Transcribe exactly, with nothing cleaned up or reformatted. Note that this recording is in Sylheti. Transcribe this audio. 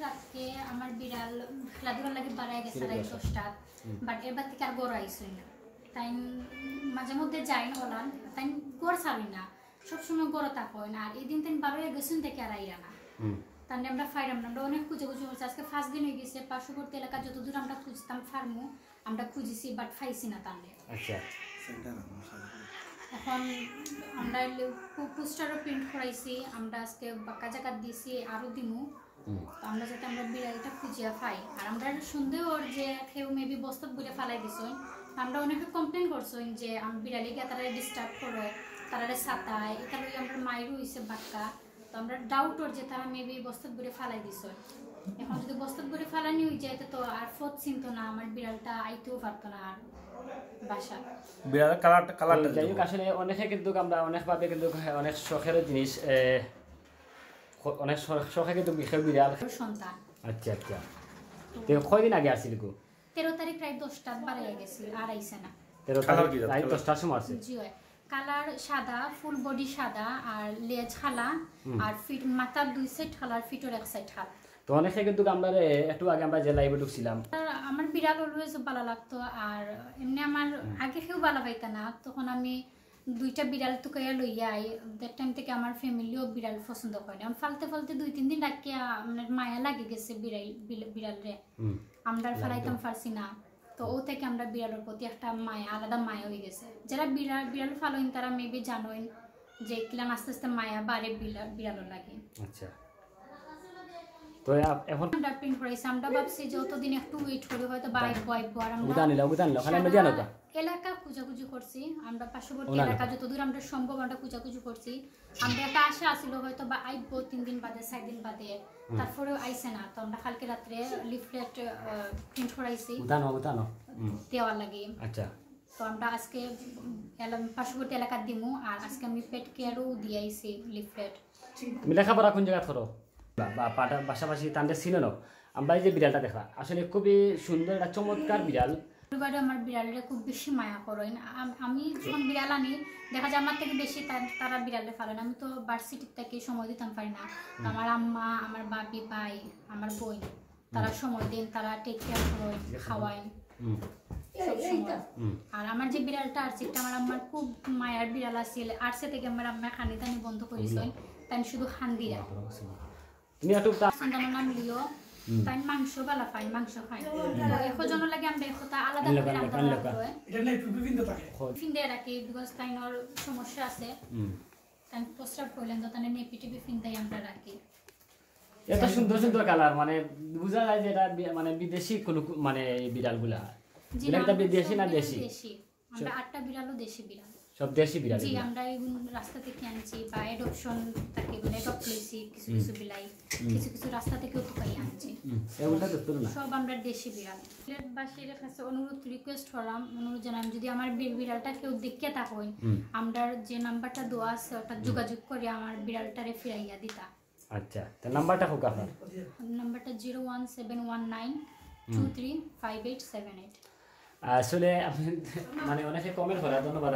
আজকে আমার বিড়াল খেলাধুলার লাগি বারাই গেছে রাইত দশটাত, বাট এবার থেকে আর ঘর আইছই না। তাই মাঝে মধ্যে যাই না ওলান, তাই ঘর ছাড়ি না, সবসময় ঘর থাকইন। আর এই দিন তাই বারোই গেছইন থেকে আর আইরা না। তাই আমরা ফাইরাম না, আমরা অনেক খুঁজাখুঁজি করছি। আজকে ফার্স্ট দিন হয়ে গেছে, পার্শ্ববর্তী এলাকা যতদূর আমরা খুঁজতাম ফার্মু, আমরা খুঁজেছি, বাট পাইছি না তানরে। আচ্ছা। এখন আমরা পোস্টারও প্রিন্ট করাইছি, আমরা আজকে বাক্কা জাগাত দিছি, আরো দিমু। তো আমরা যাতে আমরা বিড়ালটা খুঁজিয়া পাই। আর আমরা সন্দেহ ওর যে কেউ মেবি বস্তাত ভরে ফালাই দিছইন। আমরা অনেকে কমপ্লেন করছইন যে আমি বিড়ালে গিয়া তারা ডিস্টার্ব করে, তারারে সাতায়, এটা লই আমরা মাইরও হইছে বাক্কা। তো আমরা ডাউট ওর যে তারা মেবি বস্তাত ভরে ফালাই দিছইন। এখন যদি বস্তাত ভরে ফালানি হয়ে যায়, তো আর পথ চিনতো না, আমার বিড়ালটা আইতেও পারতো না আর বাসা। বিড়ালের কালার কালারটা যাই হোক, আসলে অনেকে কিন্তু আমরা অনেকভাবে কিন্তু অনেক শখের জিনিস এ, খ- অনেক শখ- শখে কিন্তু বিশেষ বিড়াল। সন্তান। আচ্ছা আচ্ছা। তো কয়দিন আগে আসছিল গো? তেরো তারিখ রাইত দশটাত বারাই গেছিল, আর আইছে না। তেরো কালার তারিখ কি জাত? রাইত কালার? দশটার সময় আছে। জি হয়। কালার সাদা, ফুল বডি সাদা, আর লেজ কালা, আর ফিট, মাথার দুই সাইড কালা আর ফিটর এক সাইড কালা। তো অনেকে কিন্তু আমরা একটু আগে আমরা যে লাইভে ঢুকছিলাম। আর আমার বিড়াল অলওয়েজ ভালো লাগতো। আর এমনি আমার আগে কেউ ভালো পাইতা না, তখন আমি দুইটা বিড়াল তুকাইয়া লইয়া আই। দ্যাট টাইম থেকে আমার ফ্যামিলিও বিড়াল পছন্দ করে না। আমি ফালতে ফালতে দুই তিন দিন রাখিয়া মানে মায়া লাগি গেছে বিড়াল, বিড়- বিড়ালরে। আমরা ফালাইতাম পারছি না। তো ও থেকে আমরা বিড়ালর প্রতি একটা মায়া, আলাদা মায়া হয়ে গেছে। যারা বিড়াল বিড়াল ফালইন, তারা মেবি জানইন যে কিলান আস্তে আস্তে মায়া বাড়ে বিড়াল, বিড়ালর লাগি। আচ্ছা। তো এ- এখন আমরা প্রিন্ট করাইছি, আমরা ভাবছি যে অতদিন একটু ওয়েট করি, হয়তো বা আইবো আইবো। আর আমরা উদান নিলা উদান নিলা ওখানে মিডিয়া নৌকা। এলাকা খুঁজাখুঁজি করছি, আমরা পার্শ্ববর্তী এলাকা যতদূর আমরা সম্ভব আমরা খুঁজাখুঁজি করছি। আমরা একটা আশা আছিল হয়তো বা আইবো তিন দিন বাদে, চার দিন বাদে, তারপরেও আইছে না। তো আমরা কালকে রাত্রে লিফলেট প্রিন্ট করাইছি উদানো উদানো। দেওয়ার লাগি। আচ্ছা। তো আমরা আজকে উম, এলা- পার্শ্ববর্তী এলাকাত দিমু। আর আজকে আমি পেট কেয়ারও দিয়ে আইছি লিফলেট। তুমি লেখাপড়া কোন জায়গা করো? বা- বা পাঠা- পাশাপাশি তানরে চিনো না। আমরা এই যে বিড়ালটা দেখা আসলে খুবই সুন্দর একটা চমৎকার বিড়াল। পরিবারে আমার বিড়ালরে খুব বেশি মায়া করেন। আম- আমি যখন বিড়াল আনি, দেখা যায় আমার থেকে বেশি তার- তারা বিড়ালে ফালেন। আমি তো ভার্সিটির থেকে সময় দিতাম পারি না। তো আমার আম্মা, আমার বাপি, ভাই, আমার বোন, তারা সময় দেন, তারা টেক কেয়ার করেন, খাওয়াইন। আর আমার যে বিড়ালটা আরছে, এটা আমার আম্মার খুব মায়ার বিড়াল আছিল। আরছে থেকে আমার আম্মা খানি দানি বন্ধ করেছেন, তাই শুধু খান্দিরা। তুমি একটু তা- সন্তানর নাম লিও। তাই মাংস বালা পাই, মাংস খাই। তো এখন জন্য লাগে আমরা একটা আলাদা করে রান্না করা হয়। এটা নাই টুপি পিনতে থাকে। ফিন্দে রাখি, বিকজ তাইনর সমস্যা আছে। তাই প্রস্রাব করলেন তো তাহলে নেপি টেপি ফিন্দাই আমরা রাখি। এত সুন্দর সুন্দর কালার, মানে বোঝা যায় যে এটা বি- মানে বিদেশি কোনো কু- মানে এই বিড়ালগুলা। জি এটা না, একটা আমরা বিদেশি সব না বিড়াল দেশি? দেশি। আমরা আটটা বিড়ালও দেশি বিড়াল। সব দেশি বিড়াল জি, এগুলা। আমরা এগুলো রাস্তা থেকে আনছি বা অ্যাডপশন থাকে, মানে অ্যাডপ্ট লইছি কিছু কিছু বিলাই, কিছু কিছু রাস্তা থেকেও তুকাই আনছি। হুম, এগুলা তো তুলো না। সব আমরা দেশি বিড়াল। সিলেটবাসীর কাছে অনুরোধ, রিকোয়েস্ট করলাম, অনুরোধ জানাম, যদি আমার বি- বিড়ালটা কেউ দেখিয়া থাকইন, আমরা যে নাম্বারটা দেওয়া আছে ওটা যোগাযোগ করে আমার বিড়ালটারে ফিরাইয়া দিতা। আচ্ছা, তো নাম্বারটা হোক আপনার। নাম্বারটা zero one seven one nine two three five eight seven eight. আসলে আপনি মানে অনেকে কমেন্ট করা, ধন্যবাদ।